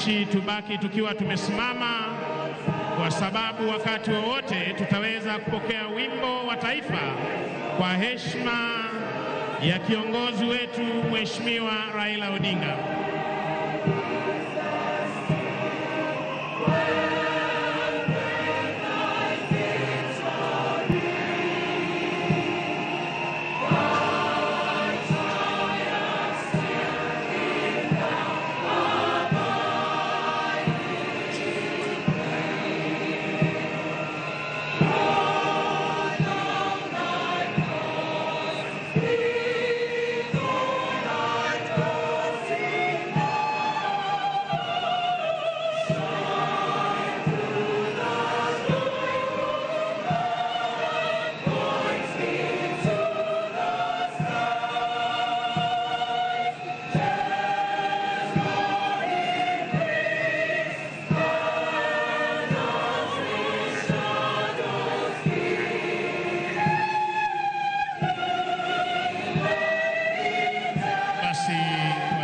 Wananchi tubaki tukiwa tumesimama, kwa sababu wakati wowote tutaweza kupokea wimbo wa taifa kwa heshima ya kiongozi wetu Mheshimiwa Raila Odinga.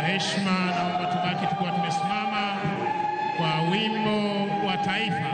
Heshima, naomba tubaki tukiwa tumesimama kwa wimbo wa taifa.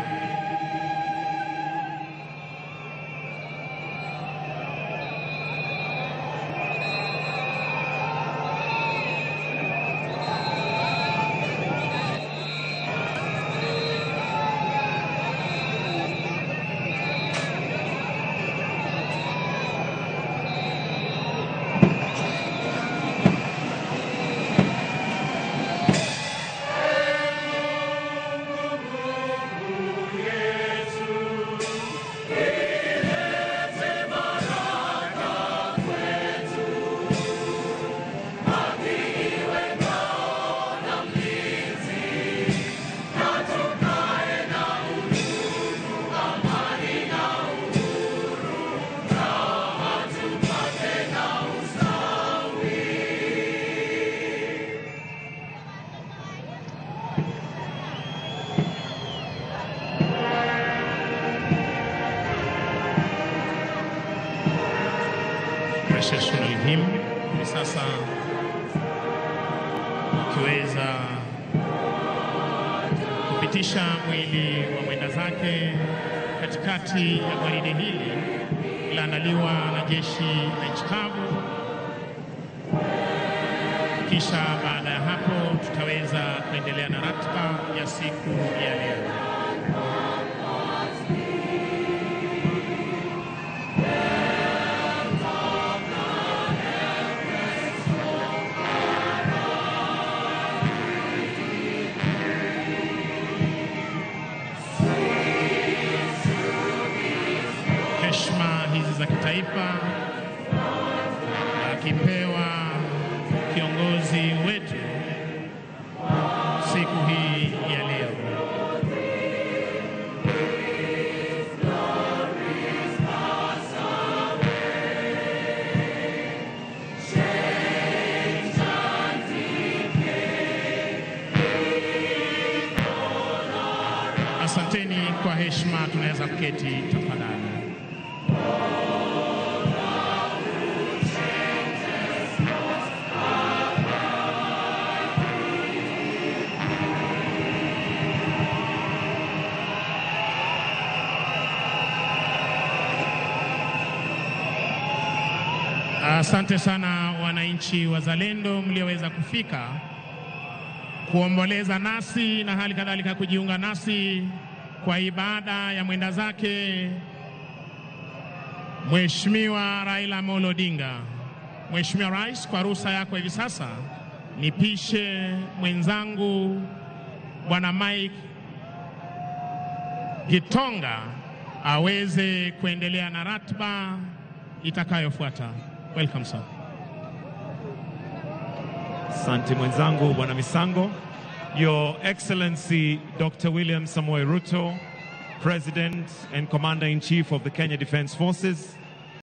National hymn. Hivi sasa ukiweza kupitisha mwili wa mwenda zake katikati ya gwaride hili laandaliwa na jeshi la nchi kavu, kisha baada ya hapo tutaweza kuendelea na ratiba ya siku ya leo. Heshima hizi za kitaifa akipewa kiongozi wetu siku hii ya leo. Asanteni kwa heshima, tunaweza kuketi tafadhali. Asante sana wananchi wazalendo mlioweza kufika kuomboleza nasi na hali kadhalika kujiunga nasi kwa ibada ya mwenda zake Mheshimiwa Raila Amolo Odinga. Mheshimiwa Rais, kwa ruhusa yako hivi sasa nipishe mwenzangu Bwana Mike Gitonga aweze kuendelea na ratiba itakayofuata. Welcome, sir. Asante mwenzangu Bwana Misango. Your Excellency Dr. William Samoei Ruto, President and Commander-in-Chief of the Kenya Defence Forces,